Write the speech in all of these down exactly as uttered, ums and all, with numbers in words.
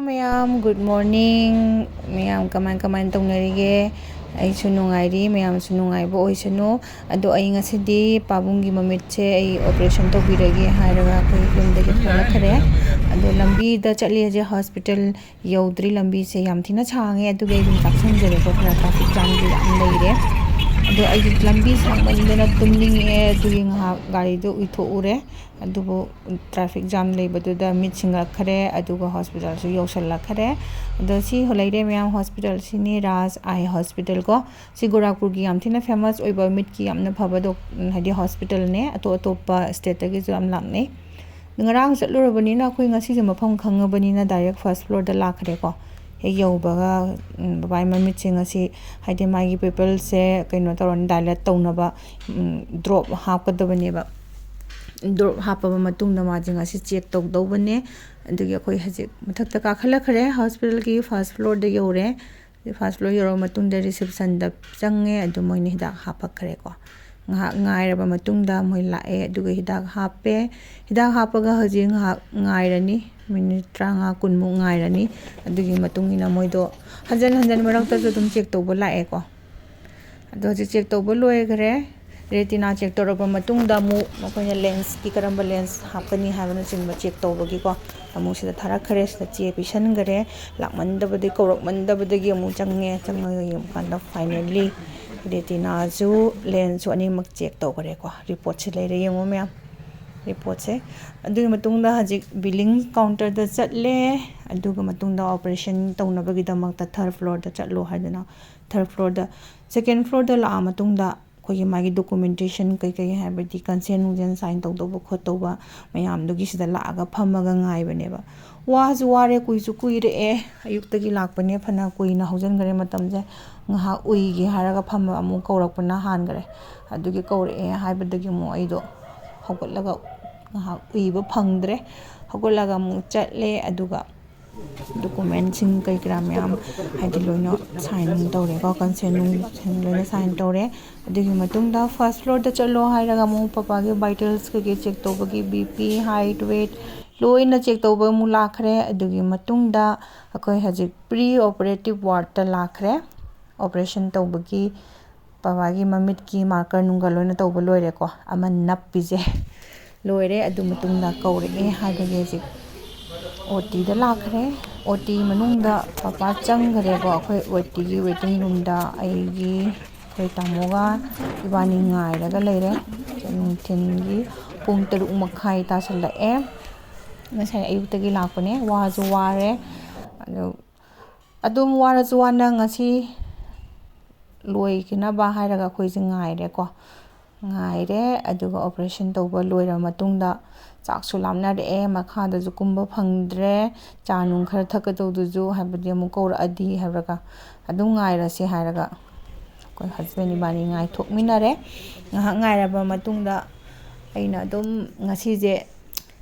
ꯃꯌꯥꯝ, good morning꯫ ꯃꯌꯥꯝ ꯀꯃꯥꯏ ꯀꯃꯥꯏꯅ ꯇꯧꯅꯔꯤꯒꯦ? ꯑꯩꯁꯨ ꯅꯨꯡꯉꯥꯏꯔꯤ, ꯃꯌꯥꯝꯁꯨ ꯅꯨꯡꯉꯥꯏꯕ ꯑꯣꯏꯁꯅꯨ꯫ ꯑꯗꯣ ꯑꯩ ꯉꯁꯤꯗꯤ ꯄꯥꯕꯨꯡꯒꯤ ꯃꯃꯤꯠꯁꯦ ꯑꯩ operation ꯇꯧꯕꯤꯔꯒꯦ ꯍꯥꯏꯔꯒ ꯑꯩꯈꯣꯏ ꯌꯨꯝꯗꯒꯤ ꯊꯣꯛꯂꯛꯈ꯭ꯔꯦ꯫ ꯑꯗꯣ ꯂꯝꯕꯤꯗ ꯆꯠꯂꯤ ꯍꯧꯖꯤꯛ, hospital ꯌꯧꯗ꯭ꯔꯤ꯫ ꯂꯝꯕꯤꯁꯦ ꯌꯥꯝ ꯊꯤꯅ ꯁꯥꯡꯉꯦ, ꯑꯗꯨꯒꯤ ꯑꯩ ꯑꯗꯨꯝ ꯆꯥꯛꯁꯟꯖꯔꯦꯀꯣ, ꯈꯔ traffic jamꯗꯤ ꯌꯥꯝ ꯂꯩꯔꯦ꯫ ꯑꯗꯣ ꯑꯩꯗꯤ ꯂꯝꯕꯤ ꯁꯥꯡꯃꯟꯗꯅ ꯇꯨꯝꯅꯤꯡꯉꯛꯑꯦ, ꯑꯗꯨꯒꯤ ꯉꯥꯏꯍꯥꯛ ꯒꯥꯔꯤꯗꯣ ꯎꯏꯊꯣꯛꯎꯔꯦ꯫ ꯑꯗꯨꯕꯨ traffic jam ꯂꯩꯕꯗꯨꯗ ꯃꯤꯠ ꯁꯤꯡꯉꯛꯈ꯭ꯔꯦ, ꯑꯗꯨꯒ hospitalꯁꯨ ꯌꯧꯁꯜꯂꯛꯈ꯭ꯔꯦ꯫ ꯑꯗꯣ ꯁꯤ ꯂꯩꯔꯦ ꯃꯌꯥꯝ, hospitalꯁꯤꯅꯤ ꯔꯥꯖ ꯑꯥꯏ hospital ꯀꯣ꯫ ꯁꯤ ꯒꯣꯔꯥꯈꯄꯨꯔꯒꯤ ꯌꯥꯝ ꯊꯤꯅ famous ꯑꯣꯏꯕ ꯃꯤꯠꯀꯤ ꯌꯥꯝꯅ ꯐꯕ ꯗꯣꯛ-, ꯍꯥꯏꯗꯤ hospitalꯅꯦ꯫ ꯑꯇꯣꯞ ꯑꯇꯣꯞꯄ stateꯇꯒꯤꯁꯨ ꯌꯥꯝ ꯂꯥꯛꯅꯩ꯫ ꯉꯔꯥꯡ ꯆꯠꯂꯨꯔꯕꯅꯤꯅ ꯑꯩꯈꯣꯏ ꯉꯁꯤꯁꯦ ꯃꯐꯝ ꯈꯪꯉꯕꯅꯤꯅ direct first floorꯗ ꯂꯥꯛꯈ꯭ꯔꯦꯀꯣ꯫ ꯍꯦꯛ ꯌꯧꯕꯒ, ꯎꯝ, ꯕꯕꯥꯒꯤ ꯃꯃꯤꯠꯁꯦ ꯉꯁꯤ, ꯍꯥꯏꯗꯤ ꯃꯥꯒꯤ pupilꯁꯦ ꯀꯩꯅꯣ ꯇꯧꯔꯅꯤ, dilate ꯇꯧꯅꯕ, ꯎꯝ, drop ꯍꯥꯞꯀꯗꯕꯅꯦꯕ꯫ Drop ꯍꯥꯞꯄꯕ ꯃꯇꯨꯡꯗ ꯃꯥꯁꯦ ꯉꯁꯤ check ꯇꯧꯗꯧꯕꯅꯦ꯫ ꯑꯗꯨꯒꯤ ꯑꯩꯈꯣꯏ ꯍꯧꯖꯤꯛ ꯃꯊꯛꯇ ꯀꯥꯈꯠꯂꯛꯈ꯭ꯔꯦ, hospitalꯒꯤ first floorꯗ ꯌꯧꯔꯦ꯫ First floor ꯌꯧꯔꯕ ꯃꯇꯨꯡꯗ receptionꯗ ꯆꯪꯉꯦ, ꯑꯗꯨ ꯃꯣꯏꯅ ꯍꯤꯗꯥꯛ ꯍꯥꯞꯄꯛꯈ꯭ꯔꯦꯀꯣ꯫ ꯉꯥꯏꯍꯥꯛ ꯉꯥꯏꯔꯕ ꯃꯇꯨꯡꯗ ꯃꯣꯏ ꯂꯥꯛꯑꯦ, ꯑꯗꯨꯒ ꯍꯤꯗꯥꯛ ꯍꯥꯞꯄꯦ꯫ ꯍꯤꯗꯥꯛ ꯍꯥꯞꯄꯒ ꯍꯧꯖꯤꯛ ꯉꯥꯏꯍꯥꯛ ꯉꯥꯏꯔꯅꯤ, minute ꯇꯔꯥꯃꯉꯥ ꯀꯨꯟꯃꯨꯛ ꯉꯥꯏꯔꯅꯤ꯫ ꯑꯗꯨꯒꯤ ꯃꯇꯨꯡ ꯏꯟꯅ ꯃꯣꯏꯗꯣ ꯍꯟꯖꯟ ꯍꯟꯖꯟ ꯃꯔꯛꯇꯁꯨ ꯑꯗꯨꯝ check ꯇꯧꯕ ꯂꯥꯛꯑꯦꯀꯣ꯫ ꯑꯗꯣ ꯍꯧꯖꯤꯛ check ꯇꯧꯕ ꯂꯣꯏꯈ꯭ꯔꯦ꯫ Retina check ꯇꯧꯔꯕ ꯃꯇꯨꯡꯗ ꯑꯃꯨꯛ ꯃꯈꯣꯏꯅ lensꯀꯤ ꯀꯔꯝꯕ lens ꯍꯥꯞꯀꯅꯤ ꯍꯥꯏꯕꯅꯆꯤꯡꯕ check ꯇꯧꯕꯒꯤꯀꯣ, ꯑꯃꯨꯛ ꯁꯤꯗ ꯊꯥꯔꯛꯈ꯭ꯔꯦ꯫ ꯁꯤꯗ ꯆꯦ ꯄꯤꯁꯟꯈ꯭ꯔꯦ꯫ ꯂꯥꯛꯃꯟꯗꯕꯗꯒꯤ, ꯀꯧꯔꯛꯃꯟꯗꯕꯗꯒꯤ ꯑꯃꯨꯛ ꯆꯪꯉꯦ꯫ ꯆꯪꯉꯒ ꯌꯦꯡꯕ ꯀꯥꯟꯗ finally retinaꯁꯨ lensꯁꯨ ꯑꯅꯤꯃꯛ check ꯇꯧꯈ꯭ꯔꯦꯀꯣ꯫ Reportꯁꯦ ꯂꯩꯔꯦ, ꯌꯦꯡꯉꯣ ꯃꯌꯥꯝ, reportꯁꯦ꯫ ꯑꯗꯨꯒꯤ ꯃꯇꯨꯡꯗ ꯍꯧꯖꯤꯛ billing counterꯗ ꯆꯠꯂꯦ꯫ ꯑꯗꯨꯒ ꯃꯇꯨꯡꯗ operation ꯇꯧꯅꯕꯒꯤꯗꯃꯛꯇ third floorꯗ ꯆꯠꯂꯣ ꯍꯥꯏꯗꯅ third floorꯗ, second floorꯗ ꯂꯥꯛꯑ ꯃꯇꯨꯡꯗ ꯑꯩꯈꯣꯏꯒꯤ ꯃꯥꯒꯤ documentation ꯀꯩꯀꯩ, ꯍꯥꯏꯕꯗꯤ consent ꯅꯨꯡꯁꯦꯟ sign ꯇꯧꯗꯧꯕ ꯈꯣꯠꯇꯧꯕ ꯃꯌꯥꯝꯗꯨꯒꯤ ꯁꯤꯗ ꯂꯥꯛꯑꯒ ꯐꯝꯃꯒ ꯉꯥꯏꯕꯅꯦꯕ꯫ ꯋꯥꯁꯨ ꯋꯥꯔꯦ, ꯀꯨꯏꯁꯨ ꯀꯨꯏꯔꯛꯑꯦ꯫ ꯑꯌꯨꯛꯇꯒꯤ ꯂꯥꯛꯄꯅꯦ, ꯐꯅ ꯀꯨꯏꯅ ꯍꯧꯖꯤꯟꯈ꯭ꯔꯦ ꯃꯇꯝꯁꯦ꯫ ꯉꯥꯏꯍꯥꯛ ꯎꯏꯒꯦ ꯍꯥꯏꯔꯒ ꯐꯝꯕ ꯑꯃꯨꯛ ꯀꯧꯔꯛꯄꯅ ꯍꯥꯟꯈ꯭ꯔꯦ꯫ ꯑꯗꯨꯒꯤ ꯀꯧꯔꯛꯑꯦ ꯍꯥꯏꯕꯗꯒꯤ ꯑꯃꯨꯛ ꯑꯩꯗꯣ ꯍꯧꯒꯠꯂꯒ ꯉꯥꯏꯍꯥꯛ ꯎꯏꯕ ꯐꯪꯗ꯭ꯔꯦ꯫ ꯍꯧꯒꯠꯂꯒ ꯑꯃꯨꯛ ꯆꯠꯂꯦ, ꯑꯗꯨꯒ documentꯁꯤꯡ ꯀꯔꯤ ꯀꯔꯥ ꯃꯌꯥꯝ, ꯍꯥꯏꯗꯤ, ꯂꯣꯏꯅ sign ꯇꯧꯔꯦꯀꯣ, consent ꯅꯨꯡ ꯂꯣꯏꯅ sign ꯇꯧꯔꯦ꯫ ꯑꯗꯨꯒꯤ ꯃꯇꯨꯡꯗ first floorꯗ ꯆꯠꯂꯣ ꯍꯥꯏꯔꯒ ꯑꯃꯨꯛ ꯄꯄꯥꯒꯤ vitals ꯀꯩꯀꯩ check ꯇꯧꯕꯒꯤ, BP, height, weight, ꯂꯣꯏꯅ ꯆꯦꯛ ꯇꯧꯕ ꯑꯃꯨꯛ ꯂꯥꯛꯈ꯭ꯔꯦ꯫ ꯑꯗꯨꯒꯤ ꯃꯇꯨꯡꯗ ꯑꯩꯈꯣꯏ ꯍꯧꯖꯤꯛ ꯄ꯭ꯔꯤ ꯑꯣꯄꯔꯦꯇꯤꯞ ꯋꯥꯔꯗꯇ ꯂꯥꯛꯈ꯭ꯔꯦ꯫ ꯑꯣꯄꯔꯦꯁꯟ ꯇꯧꯕꯒꯤ ꯕꯕꯥꯒꯤ ꯃꯃꯤꯠꯀꯤ ꯃꯥꯔꯀꯔ ꯅꯨꯡꯒ ꯂꯣꯏꯅ ꯇꯧꯕ ꯂꯣꯏꯔꯦꯀꯣ꯫ ꯑꯃ ꯅꯞꯄꯤꯁꯦ ꯂꯣꯏꯔꯦ꯫ ꯑꯗꯨ ꯃꯇꯨꯡꯗ ꯀꯧꯔꯛꯑꯦ ꯍꯥꯏꯕꯒꯤ ꯍꯧꯖꯤꯛ ꯑꯣ ꯇꯤꯗ ꯂꯥꯛꯈ꯭ꯔꯦ꯫ ꯑꯣ ꯇꯤ ꯃꯅꯨꯡꯗ ꯄꯄꯥ ꯆꯪꯈ꯭ꯔꯦꯀꯣ꯫ ꯑꯩꯈꯣꯏ ꯑꯣ ꯇꯤꯒꯤ ꯋꯦꯇꯤꯡ ꯔꯨꯝꯗ ꯑꯩꯒꯤ, ꯑꯩꯈꯣꯏ ꯇꯥꯃꯣꯒ ꯏꯕꯥꯅꯤ ꯉꯥꯏꯔꯒ ꯂꯩꯔꯦ꯫ ꯅꯨꯡꯊꯤꯜꯒꯤ ꯄꯨꯡ ꯇꯔꯨꯛ ꯃꯈꯥꯏ ꯇꯥꯁꯜꯂꯛꯑꯦ꯫ ꯉꯁꯥꯏ ꯑꯌꯨꯛꯇꯒꯤ ꯂꯥꯛꯄꯅꯦ꯫ ꯋꯥꯁꯨ ꯋꯥꯔꯦ꯫ ꯑꯗꯨ ꯑꯗꯨꯝ ꯋꯥꯔꯁꯨ ꯋꯥꯅ ꯉꯁꯤ ꯂꯣꯏꯈꯤꯅꯕ ꯍꯥꯏꯔꯒ ꯑꯩꯈꯣꯏꯁꯦ ꯉꯥꯏꯔꯦꯀꯣ꯫ ꯉꯥꯏꯔꯦ꯫ ꯑꯗꯨꯒ ꯑꯣꯄꯔꯦꯁꯟ ꯇꯧꯕ ꯂꯣꯏꯔꯕ ꯃꯇꯨꯡꯗ ꯆꯥꯛꯁꯨ ꯂꯥꯝꯅꯔꯛꯑꯦ, ꯃꯈꯥꯗꯁꯨ ꯀꯨꯝꯕ ꯐꯪꯗ꯭ꯔꯦ, ꯆꯥ ꯅꯨꯡ ꯈꯔ ꯊꯛꯀꯗꯧꯗꯨꯁꯨ, ꯍꯥꯏꯕꯗꯤ ꯑꯃꯨꯛ ꯀꯧꯔꯛꯑꯗꯤ ꯍꯥꯏꯔꯒ ꯑꯗꯨꯝ ꯉꯥꯏꯔꯁꯤ ꯍꯥꯏꯔꯒ ꯑꯩꯈꯣꯏ ꯍꯁꯕꯦꯟ ꯏꯕꯥꯅꯤ ꯉꯥꯏꯊꯣꯛꯃꯤꯟꯅꯔꯦ꯫ ꯉꯥꯏꯍꯥꯛ ꯉꯥꯏꯔꯕ ꯃꯇꯨꯡꯗ ꯑꯩꯅ ꯑꯗꯨꯝ ꯉꯁꯤꯁꯦ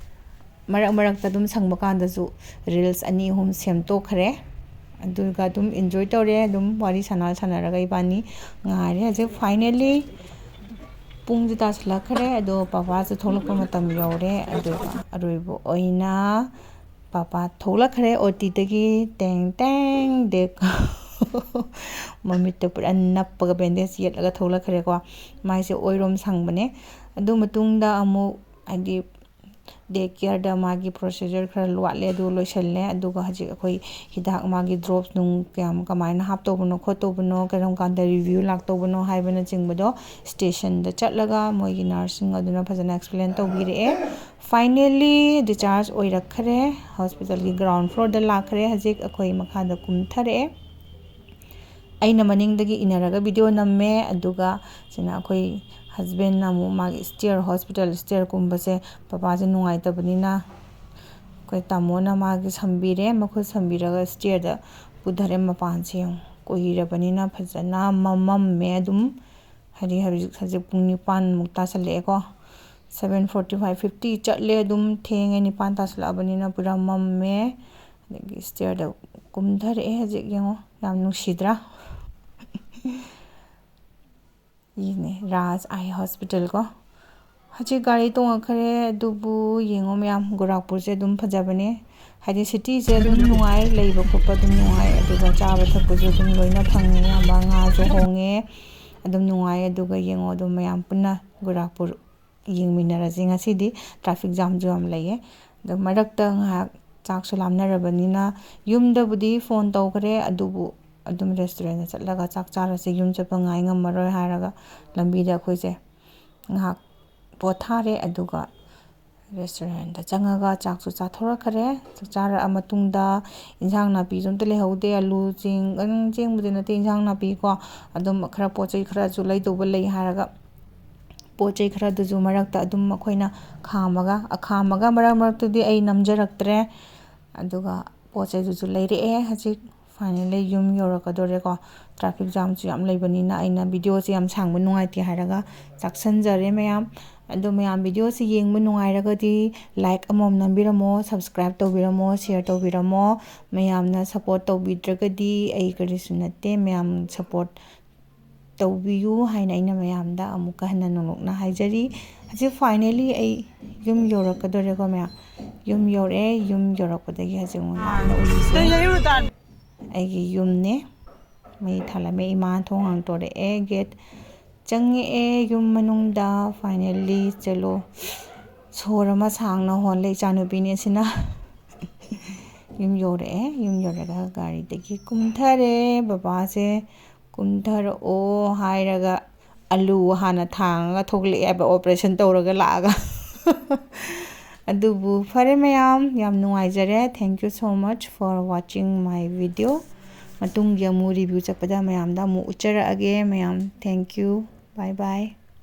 ꯃꯔꯛ ꯃꯔꯛꯇ ꯑꯗꯨꯝ ꯁꯪꯕ ꯀꯥꯟꯗꯁꯨ ꯔꯤꯜꯁ ꯑꯅꯤ ꯑꯍꯨꯝ ꯁꯦꯝꯗꯣꯛꯈ꯭ꯔꯦ꯫ ꯑꯗꯨꯒ ꯑꯗꯨꯝ ꯏꯟꯖꯣꯏ ꯇꯧꯔꯦ꯫ ꯑꯗꯨꯝ ꯋꯥꯔꯤ ꯁꯥꯟꯅ ꯁꯥꯟꯅꯔꯒ ꯏꯕꯥꯅꯤ ꯉꯥꯏꯔꯦ꯫ ꯍꯧꯖꯤꯛ ꯐꯥꯏꯅꯦꯜꯂꯤ ꯄꯨꯡꯁꯨ ꯇꯥꯁꯤꯜꯂꯛꯈ꯭ꯔꯦ꯫ ꯑꯗꯣ ꯄꯄꯥꯁꯨ ꯊꯣꯛꯂꯛꯄ ꯃꯇꯝ ꯌꯧꯔꯦ꯫ ꯑꯗꯨꯒ ꯑꯔꯣꯏꯕ ꯑꯣꯏꯅ ꯄꯄꯥ ꯊꯣꯛꯂꯛꯈ꯭ꯔꯦ ꯑꯣ ꯇꯤꯗꯒꯤ꯫ ꯇꯦꯡ ꯇꯦꯡ ꯗꯦꯛ꯫ ꯃꯃꯤꯠꯇ ꯄꯨꯔꯥ ꯅꯞꯄꯒ ꯕꯦꯟꯗꯦꯖ ꯌꯦꯠꯂꯒ ꯊꯣꯛꯂꯛꯈ꯭ꯔꯦꯀꯣ꯫ ꯃꯥꯏꯁꯦ ꯑꯣꯏꯔꯣꯝ ꯁꯪꯕꯅꯦ꯫ ꯑꯗꯨ ꯃꯇꯨꯡꯗ ꯑꯃꯨꯛ ꯍꯥꯏꯗꯤ ꯗꯦ ꯀꯤꯌꯔꯗ ꯃꯥꯒꯤ ꯄ꯭ꯔꯣꯁꯤꯖꯔ ꯈꯔ ꯋꯥꯠꯂꯦ, ꯑꯗꯨ ꯂꯣꯏꯁꯤꯜꯂꯦ꯫ ꯑꯗꯨꯒ ꯍꯧꯖꯤꯛ ꯑꯩꯈꯣꯏ ꯍꯤꯗꯥꯛ ꯃꯥꯒꯤ ꯗ꯭ꯔꯣꯞꯁ ꯅꯨꯡ ꯀꯌꯥꯝ ꯀꯃꯥꯏꯅ ꯍꯥꯞꯇꯧꯕꯅꯣ ꯈꯣꯠꯇꯧꯕꯅꯣ, ꯀꯔꯝ ꯀꯥꯟꯗ ꯔꯤꯚ꯭ꯌꯨ ꯂꯥꯛꯇꯧꯕꯅꯣ ꯍꯥꯏꯕꯅꯆꯤꯡꯕꯗꯣ ꯁ꯭ꯇꯦꯁꯟꯗ ꯆꯠꯂꯒ ꯃꯣꯏꯒꯤ ꯅꯔꯁꯁꯤꯡ ꯑꯗꯨꯅ ꯐꯖꯅ ꯑꯦꯛꯁꯄ꯭ꯂꯦꯟ ꯇꯧꯕꯤꯔꯛꯑꯦ꯫ ꯐꯥꯏꯅꯦꯜꯂꯤ ꯗꯤꯆꯥꯔꯖ ꯑꯣꯏꯔꯛꯈ꯭ꯔꯦ꯫ ꯍꯣꯁꯄꯤꯇꯥꯜꯒꯤ ꯒ꯭ꯔꯥꯎꯟ ꯐ꯭ꯂꯣꯔꯗ ꯂꯥꯛꯈ꯭ꯔꯦ꯫ ꯍꯧꯖꯤꯛ ꯑꯩꯈꯣꯏ ꯃꯈꯥꯗ ꯀꯨꯝꯊꯔꯛꯑꯦ꯫ ꯑꯩꯅ ꯃꯅꯤꯡꯗꯒꯤ ꯏꯟꯅꯔꯒ ꯚꯤꯗꯤꯑꯣ ꯅꯝꯃꯦ꯫ ꯑꯗꯨꯒ ꯁꯤꯅ ꯑꯩꯈꯣꯏ ꯍꯁꯕꯦꯟꯅ ꯑꯃꯨꯛ ꯃꯥꯒꯤ ꯁ꯭ꯇꯤꯌꯔ, ꯍꯣꯁꯄꯤꯇꯥꯜ ꯁ꯭ꯇꯤꯌꯔ ꯀꯨꯝꯕꯁꯦ ꯄꯄꯥꯁꯦ ꯅꯨꯡꯉꯥꯏꯇꯕꯅꯤꯅ ꯑꯩꯈꯣꯏ ꯇꯥꯃꯣꯅ ꯃꯥꯒꯤ ꯁꯝꯕꯤꯔꯦ꯫ ꯃꯈꯨꯠ ꯁꯝꯕꯤꯔꯒ ꯁ꯭ꯇꯤꯌꯔꯗ ꯄꯨꯊꯔꯦ꯫ ꯃꯄꯥꯟꯁꯦ ꯌꯦꯡꯉꯨ, ꯀꯨꯏꯔꯕꯅꯤꯅ ꯐꯖꯅ ꯃꯝꯃꯝꯃꯦ ꯑꯗꯨꯝ꯫ ꯍꯥꯏꯗꯤ ꯍꯧꯖꯤꯛ, ꯍꯧꯖꯤꯛ ꯄꯨꯡ ꯅꯤꯄꯥꯟꯃꯨꯛ ꯇꯥꯁꯜꯂꯛꯑꯦꯀꯣ꯫ Seven forty five, fifty ꯆꯠꯂꯦ ꯑꯗꯨꯝ꯫ ꯊꯦꯡꯉꯦ, ꯅꯤꯄꯥꯟ ꯇꯥꯁꯜꯂꯛꯑꯕꯅꯤꯅ ꯄꯨꯔꯥ ꯃꯝꯃꯦ꯫ ꯑꯗꯒꯤ ꯁ꯭ꯇꯤꯌꯔꯗ ꯀꯨꯝꯊꯔꯛꯑꯦ ꯍꯧꯖꯤꯛ꯫ ꯌꯦꯡꯉꯣ, ꯌꯥꯝ ꯅꯨꯡꯁꯤꯗ꯭ꯔꯥ? ꯁꯤꯅꯦ ꯔꯥꯖ ꯑꯥꯏ ꯍꯣꯁꯄꯤꯇꯥꯜ ꯀꯣ꯫ ꯍꯧꯖꯤꯛ ꯒꯥꯔꯤ ꯇꯣꯡꯉꯛꯈ꯭ꯔꯦ꯫ ꯑꯗꯨꯕꯨ ꯌꯦꯡꯉꯣ ꯃꯌꯥꯝ, ꯒꯣꯔꯥꯈꯄꯨꯔꯁꯦ ꯑꯗꯨꯝ ꯐꯖꯕꯅꯦ꯫ ꯍꯥꯏꯗꯤ cityꯁꯦ ꯑꯗꯨꯝ ꯅꯨꯡꯉꯥꯏ, ꯂꯩꯕ ꯈꯣꯠꯄ ꯑꯗꯨꯝ ꯅꯨꯡꯉꯥꯏ, ꯑꯗꯨꯒ ꯆꯥꯕ ꯊꯛꯄꯁꯨ ꯑꯗꯨꯝ ꯂꯣꯏꯅ ꯐꯪꯉꯦ꯫ ꯑꯌꯥꯝꯕ ꯉꯥꯁꯨ ꯍꯣꯡꯉꯦ, ꯑꯗꯨꯝ ꯅꯨꯡꯉꯥꯏ꯫ ꯑꯗꯨꯒ ꯌꯦꯡꯉꯣ, ꯑꯗꯨꯝ ꯃꯌꯥꯝ ꯄꯨꯟꯅ ꯒꯣꯔꯥꯈꯄꯨꯔ ꯌꯦꯡꯃꯤꯟꯅꯔꯁꯤ꯫ ꯉꯁꯤꯗꯤ traffic jamꯁꯨ ꯌꯥꯝ ꯂꯩꯌꯦ꯫ ꯑꯗꯣ ꯃꯔꯛꯇ ꯉꯥꯏꯍꯥꯛ ꯆꯥꯛꯁꯨ ꯂꯥꯝꯅꯔꯕꯅꯤꯅ, ꯌꯨꯝꯗꯕꯨꯗꯤ phone ꯇꯧꯈ꯭ꯔꯦ, ꯑꯗꯨꯕꯨ ꯑꯗꯨꯝ restaurantꯇ ꯆꯠꯂꯒ ꯆꯥꯛ ꯆꯥꯔꯁꯤ, ꯌꯨꯝ ꯆꯠꯄ ꯉꯥꯏ ꯉꯝꯃꯔꯣꯏ ꯍꯥꯏꯔꯒ ꯂꯝꯕꯤꯗ ꯑꯩꯈꯣꯏꯁꯦ ꯉꯥꯏꯍꯥꯛ ꯄꯣꯊꯥꯔꯦ꯫ ꯑꯗꯨꯒ restaurantꯇ ꯆꯪꯉꯒ ꯆꯥꯛꯁꯨ ꯆꯥꯊꯣꯔꯛꯈ꯭ꯔꯦ꯫ ꯆꯥꯛ ꯆꯥꯔꯛꯑ ꯃꯇꯨꯡꯗ ꯏꯟꯁꯥꯡ ꯅꯥꯄꯤꯁꯨ ꯑꯝꯇ ꯂꯩꯍꯧꯗꯦ꯫ ꯑꯂꯨ, ꯆꯦꯡ, ꯑꯗꯨꯝ ꯆꯦꯡꯕꯨꯗꯤ ꯅꯠꯇꯦ, ꯏꯟꯁꯥꯡ ꯅꯥꯄꯤꯀꯣ, ꯑꯗꯨꯝ ꯈꯔ ꯄꯣꯠ ꯆꯩ ꯈꯔꯁꯨ ꯂꯩꯗꯧꯕ ꯂꯩ ꯍꯥꯏꯔꯒ ꯄꯣꯠ ꯆꯩ ꯈꯔꯗꯨꯁꯨ ꯃꯔꯛꯇ ꯑꯗꯨꯝ ꯑꯩꯈꯣꯏꯅ ꯈꯥꯝꯃꯒ, ꯑ, ꯈꯥꯝꯃꯒ ꯃꯔꯛ ꯃꯔꯛꯇꯗꯤ ꯑꯩ ꯅꯝꯖꯔꯛꯇ꯭ꯔꯦ꯫ ꯑꯗꯨꯒ ꯄꯣꯠ ꯆꯩꯗꯨꯁꯨ ꯂꯩꯔꯛꯑꯦ꯫ ꯍꯧꯖꯤꯛ finally ꯌꯨꯝ ꯌꯧꯔꯛꯀꯗꯣꯔꯦꯀꯣ꯫ Traffic jamꯁꯨ ꯌꯥꯝ ꯂꯩꯕꯅꯤꯅ ꯑꯩꯅ videoꯁꯦ ꯌꯥꯝ ꯁꯥꯡꯕ ꯅꯨꯡꯉꯥꯏꯇꯦ ꯍꯥꯏꯔꯒ ꯆꯥꯛꯁꯟꯖꯔꯦ ꯃꯌꯥꯝ꯫ ꯑꯗꯣ ꯃꯌꯥꯝ videoꯁꯦ ꯌꯦꯡꯕ ꯅꯨꯡꯉꯥꯏꯔꯒꯗꯤ like ꯑꯃꯃꯝ ꯅꯝꯕꯤꯔꯝꯃꯣ, subscribe ꯇꯧꯕꯤꯔꯝꯃꯣ, share ꯇꯧꯕꯤꯔꯝꯃꯣ꯫ ꯃꯌꯥꯝꯅ support ꯇꯧꯕꯤꯗ꯭ꯔꯒꯗꯤ ꯑꯩ ꯀꯔꯤꯁꯨ ꯅꯠꯇꯦ꯫ ꯃꯌꯥꯝ support ꯇꯧꯕꯤꯌꯨ ꯍꯥꯏꯅ ꯑꯩꯅ ꯃꯌꯥꯝꯗ ꯑꯃꯨꯛꯀ ꯍꯟꯅ ꯅꯣꯡꯂꯨꯛꯅ ꯍꯥꯏꯖꯔꯤ꯫ ꯍꯧꯖꯤꯛ finally ꯑꯩ ꯌꯨꯝ ꯌꯧꯔꯛꯀꯗꯣꯔꯦꯀꯣ ꯃꯌꯥꯝ꯫ ꯌꯨꯝ ꯌꯧꯔꯛꯑꯦ꯫ ꯌꯨꯝ ꯌꯧꯔꯛꯄꯗꯒꯤ ꯍꯧꯖꯤꯛ ꯑꯃꯨꯛ ꯂꯥꯞꯅ ꯎꯔꯤꯁꯦ ꯑꯩꯒꯤ ꯌꯨꯝꯅꯦ꯫ ꯃꯩ ꯊꯥꯜꯂꯝꯃꯦ꯫ ꯏꯃꯥ ꯊꯣꯡ ꯍꯥꯡꯇꯣꯔꯛꯑꯦ꯫ Gate ꯆꯪꯉꯛꯑꯦ ꯌꯨꯝ ꯃꯅꯨꯡꯗ finally꯫ ꯆꯠꯂꯣ, ꯁꯣꯔ ꯑꯃ ꯁꯥꯡꯅ ꯍꯣꯜꯂꯦ ꯏꯆꯥꯅꯨꯄꯤꯅꯦ ꯁꯤꯅ꯫ ꯌꯨꯝ ꯌꯧꯔꯛꯑꯦ꯫ ꯌꯨꯝ ꯌꯧꯔꯒ ꯒꯥꯔꯤꯗꯒꯤ ꯀꯨꯝꯊꯔꯦ꯫ ꯕꯕꯥꯁꯦ "ꯀꯨꯝꯊꯔꯛꯑꯣ" ꯍꯥꯏꯔꯒ ꯑꯂꯨ ꯍꯥꯟꯅ ꯊꯥꯡꯉꯒ ꯊꯣꯛꯂꯛꯑꯦ ꯍꯥꯏꯕ, operation ꯇꯧꯔꯒ ꯂꯥꯛꯑꯒ꯫ ꯑꯗꯨꯕꯨ ꯐꯔꯦ ꯃꯌꯥꯝ, ꯌꯥꯝ ꯅꯨꯡꯉꯥꯏꯖꯔꯦ꯫ Thank you so much for watching my video꯫ ꯃꯇꯨꯡꯒꯤ ꯑꯃꯨꯛ review ꯆꯠꯄꯗ ꯃꯌꯥꯝꯗ ꯑꯃꯨꯛ ꯎꯠꯆꯔꯛꯑꯒꯦ ꯃꯌꯥꯝ꯫ Thank you꯫ Bye bye꯫